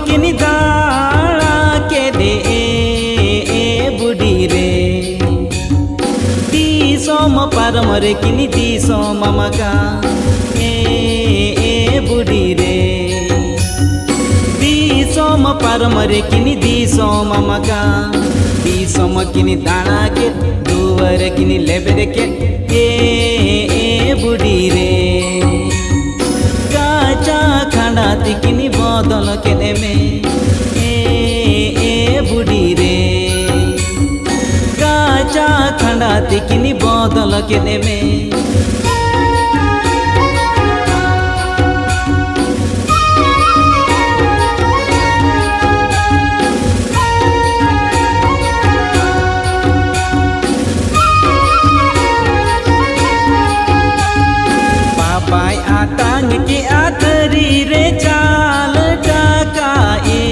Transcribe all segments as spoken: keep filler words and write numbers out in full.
ᱠᱤᱱ ᱫᱟᱬᱟ ᱠᱮᱫ ᱮ, ᱮ ᱵᱩᱰᱷᱤ ᱨᱮ᱾ ᱫᱤᱥᱚᱢ ᱯᱟᱨᱚᱢ ᱨᱮ ᱠᱤᱱ ᱫᱤᱥᱚᱢ ᱟᱢᱟᱠᱟ, ᱮ, ᱮ ᱵᱩᱰᱷᱤ ᱨᱮ᱾ ᱫᱤᱥᱚᱢ ᱯᱟᱨᱚᱢ ᱨᱮ ᱠᱤᱱ ᱫᱤᱥᱚᱢ ᱟᱢᱟᱠᱟ, ᱫᱤᱥᱚᱢ ᱠᱤᱱ ᱫᱟᱬᱟ ᱠᱮᱫ, ᱫᱩᱣᱟᱹᱨ ᱠᱤᱱ ᱞᱮᱵᱮᱫ ᱠᱮᱫ, ᱮ, ᱮ ᱵᱩᱰᱷᱤ ᱨᱮ᱾ ᱠᱟᱪᱟ ᱠᱷᱟᱸᱰᱟ ᱛᱤᱠᱤᱱ ᱵᱚᱫᱚᱞ ᱠᱮᱫ ᱢᱮ, ᱮ, ᱮ ᱵᱩᱰᱷᱤ ᱨᱮ᱾ ᱠᱟᱪᱟ ᱠᱷᱟᱸᱰᱟ ᱛᱤᱠᱤᱱ ᱵᱚᱫᱚᱞ ᱠᱮᱫ ᱢᱮ᱾ ᱵᱟᱵᱟᱭ ᱟᱛᱟᱝ ᱠᱮᱜᱼᱟ ᱛᱷᱟᱹᱨᱤ ᱨᱮ ᱪᱟᱞ ᱴᱟᱠᱟ, ᱮ,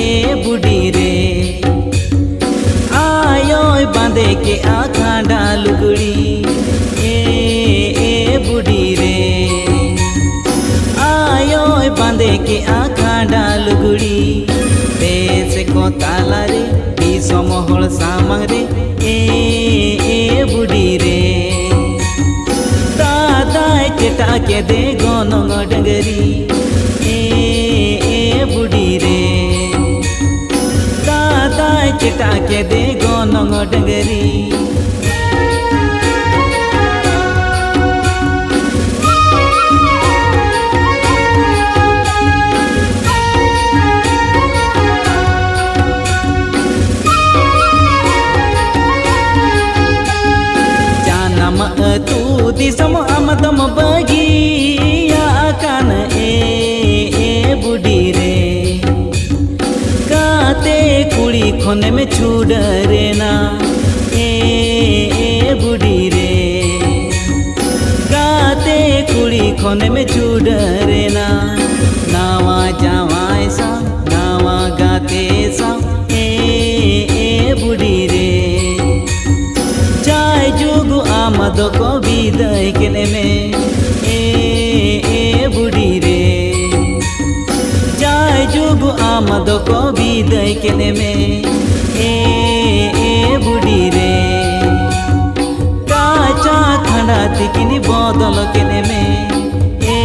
ᱮ ᱵᱩᱰᱷᱤ ᱨᱮ᱾ ᱟᱭᱳᱭ ᱵᱟᱸᱫᱮ ᱠᱮᱜᱼᱟ ᱠᱷᱟᱸᱰᱟ ᱞᱩᱜᱽᱲᱤ, ᱮ, ᱮ ᱵᱩᱰᱷᱤ ᱨᱮ᱾ ᱟᱭᱳᱭ ᱵᱟᱸᱫᱮ ᱠᱮᱜᱼᱟ ᱠᱷᱟᱸᱰᱟ ᱞᱩᱜᱽᱲᱤ, ᱵᱮᱥ ᱠᱚ ᱛᱟᱞᱟᱨᱮ, ᱫᱤᱥᱚᱢ ᱦᱚᱲ ᱥᱟᱢᱟᱝ ᱨᱮ, ᱮ, ᱮ ᱵᱩᱰᱷᱤ ᱨᱮ᱾ ᱫᱟᱫᱟᱭ ᱪᱮᱴᱟᱜ ᱠᱮᱫᱮ ᱜᱚᱱᱚᱝ ᱰᱟᱹᱝᱨᱤ, ᱮ, ᱮ ᱵᱩᱰᱷᱤ ᱨᱮ᱾ ᱫᱟᱫᱟᱭ ᱪᱮᱴᱟᱜ ᱠᱮᱫᱮ ᱜᱚᱱᱚᱝ ᱰᱟᱹᱝᱨᱤ᱾ ᱡᱟᱱᱟᱢ ᱟᱹᱛᱩ ᱫᱤᱥᱚᱢ ᱟᱢ ᱫᱚᱢ ᱵᱟᱹᱜᱤᱭᱟᱜ ᱠᱟᱱ, ᱮ, ᱮ ᱵᱩᱰᱷᱤ ᱨᱮ᱾ ᱜᱟᱛᱮ ᱠᱩᱲᱤ ᱠᱷᱚᱱᱮᱢ ᱪᱷᱩᱰᱟᱹᱨ ᱮᱱᱟ, ᱮ, ᱮ ᱵᱩᱰᱷᱤ ᱨᱮ᱾ ᱜᱟᱛᱮ ᱠᱩᱲᱤ ᱠᱷᱚᱱᱮᱢ ᱪᱷᱩᱰᱟᱹᱨ ᱮᱱᱟ, ᱱᱟᱣᱟ ᱡᱟᱶᱟᱭ ᱥᱟᱶ, ᱱᱟᱣᱟ ᱜᱟᱛᱮ ᱥᱟᱶ, ᱮ, ᱮ ᱵᱩᱰᱷᱤ ᱨᱮ᱾ ᱡᱟᱭ ᱡᱩᱜᱽ ᱟᱢ ᱫᱚᱠᱚ ᱵᱤᱫᱟᱹᱭ ᱠᱮᱫ ᱢᱮ, ᱮ, ᱮ ᱵᱩᱰᱷᱤ ᱨᱮ᱾ ᱡᱟᱭ ᱡᱩᱜᱽ ᱠᱮᱫᱮᱢᱮ, ᱮ, ᱮ ᱵᱩᱰᱷᱤ ᱨᱮ᱾ ᱠᱟᱪᱟ ᱠᱷᱟᱸᱰᱟ ᱛᱤᱠᱤᱱ ᱵᱚᱫᱚᱞ ᱠᱮᱫᱮᱢᱮ, ᱮ,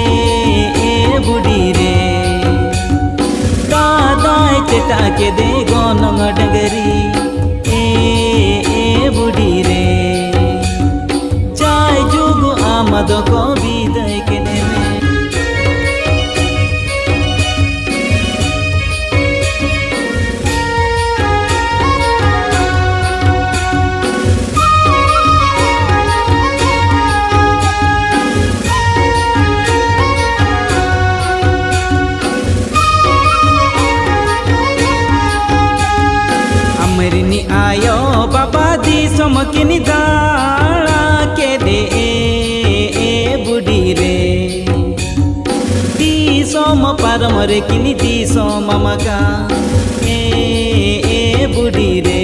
ᱮ ᱵᱩᱰᱷᱤ ᱨᱮ᱾ ᱫᱟᱫᱟᱭ ᱪᱮᱴᱟᱜ ᱠᱮᱫᱮ ᱜᱚᱱᱚᱝ ᱰᱟᱹᱝᱨᱤ, ᱮ, ᱮ ᱵᱩᱰᱷᱤ ᱨᱮ᱾ ᱡᱟᱭ ᱡᱩᱜᱽ ᱟᱢ ᱫᱚᱠᱚ ᱵᱤᱫᱟᱹᱭ ᱠᱮᱫᱮᱢᱮ᱾ ᱟᱢᱨᱤᱱᱤ ᱟᱭᱳ ᱵᱟᱵᱟ ᱫᱤᱥᱚᱢ ᱠᱤᱱ ᱫᱟᱬᱟ ᱠᱮᱫᱮ ᱮ ᱵᱩᱰᱷᱤ ᱨᱮ᱾ ᱫᱤᱥᱚᱢ ᱯᱟᱨᱚᱢ ᱨᱮ ᱠᱤᱱ ᱫᱤᱥᱚᱢ ᱟᱢᱟᱠᱟ ᱮ, ᱮ ᱵᱩᱰᱷᱤ ᱨᱮ᱾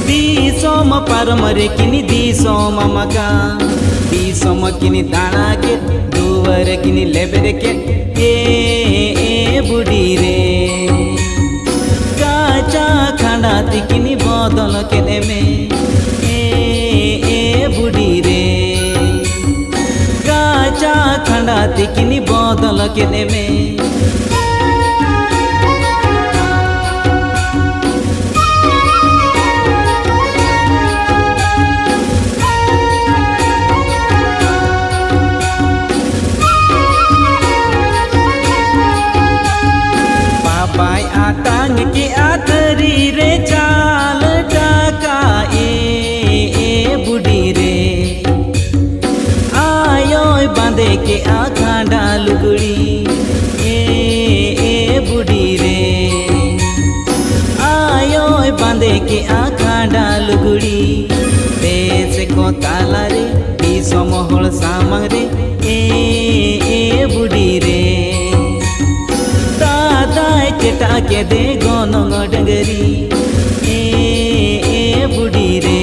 ᱫᱤᱥᱚᱢ ᱯᱟᱨᱚᱢ ᱨᱮ ᱠᱤᱱ ᱫᱤᱥᱚᱢ ᱟᱢᱟᱠᱟ᱾ ᱫᱤᱥᱚᱢ ᱠᱤᱱ ᱫᱟᱬᱟ ᱠᱮᱫ ᱫᱩᱣᱟᱹᱨ ᱠᱤᱱ ᱞᱮᱵᱮᱫ ᱠᱮᱫ ᱮ, ᱮ ᱵᱩᱰᱷᱤ ᱨᱮ᱾ ᱠᱟᱪᱟ ᱠᱷᱟᱸᱰᱟ ᱛᱤᱠᱤᱱ ᱵᱚᱫᱚᱞ ᱠᱮᱫ ᱢᱮ ᱮ, ᱮ ᱵᱩᱰᱷᱤ ᱨᱮ᱾ ᱠᱟᱪᱟ ᱠᱷᱟᱸᱰᱟ ᱛᱤᱠᱤᱱ ᱵᱚᱫᱚᱞ ᱠᱮᱫ ᱢᱮ᱾ ᱵᱟᱵᱟᱭ ᱟᱛᱟᱝ ᱠᱮᱜᱼᱟ ᱛᱷᱟᱹᱨᱤ ᱨᱮ ᱪᱟᱞ ᱴᱟᱠᱟ ᱮ, ᱮ ᱵᱩᱰᱷᱤ ᱨᱮ᱾ ᱟᱭᱳᱭ ᱵᱟᱸᱫᱮ ᱠᱮᱜᱼᱟ ᱠᱷᱟᱸᱰᱟ ᱞᱩᱜᱽᱲᱤ ᱮ, ᱮ ᱵᱩᱰᱷᱤ ᱨᱮ᱾ ᱟᱭᱳᱭ ᱵᱟᱸᱫᱮ ᱠᱮᱜᱼᱟ ᱠᱷᱟᱸᱰᱟ ᱞᱩᱜᱽᱲᱤ᱾ ᱵᱮᱥ ᱠᱚ ᱛᱟᱞᱟᱨᱮ ᱫᱤᱥᱚᱢ ᱦᱚᱲ ᱥᱟᱢᱟᱝ ᱨᱮ ᱮ, ᱮ ᱵᱩᱰᱷᱤ ᱨᱮ᱾ ᱫᱟᱫᱟᱭ ᱪᱮᱴᱟᱜ ᱠᱮᱫᱮ ᱜᱚᱱᱚᱝ ᱰᱟᱹᱝᱨᱤ ᱮ, ᱮ ᱵᱩᱰᱷᱤ ᱨᱮ᱾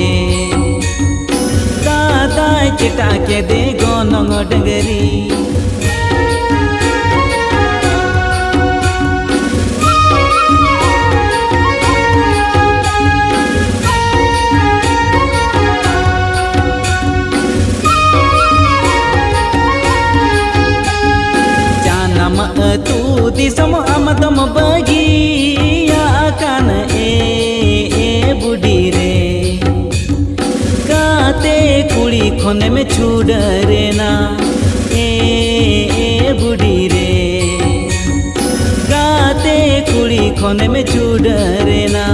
ᱫᱟᱫᱟᱭ ᱪᱮᱴᱟᱜ ᱠᱮᱫᱮ ᱜᱚᱱᱚᱝ ᱰᱟᱹᱝᱨᱤ᱾ ᱠᱷᱚᱱᱮᱢ ᱪᱷᱩᱰᱟᱹᱨᱮᱱᱟ, ᱮ, ᱮ ᱵᱩᱰᱤ ᱨᱮ᱾ ᱜᱟᱛᱮ ᱠᱩᱲᱤ ᱠᱷᱚᱱᱮᱢ ᱪᱷᱩᱰᱟᱹᱨᱮᱱᱟ,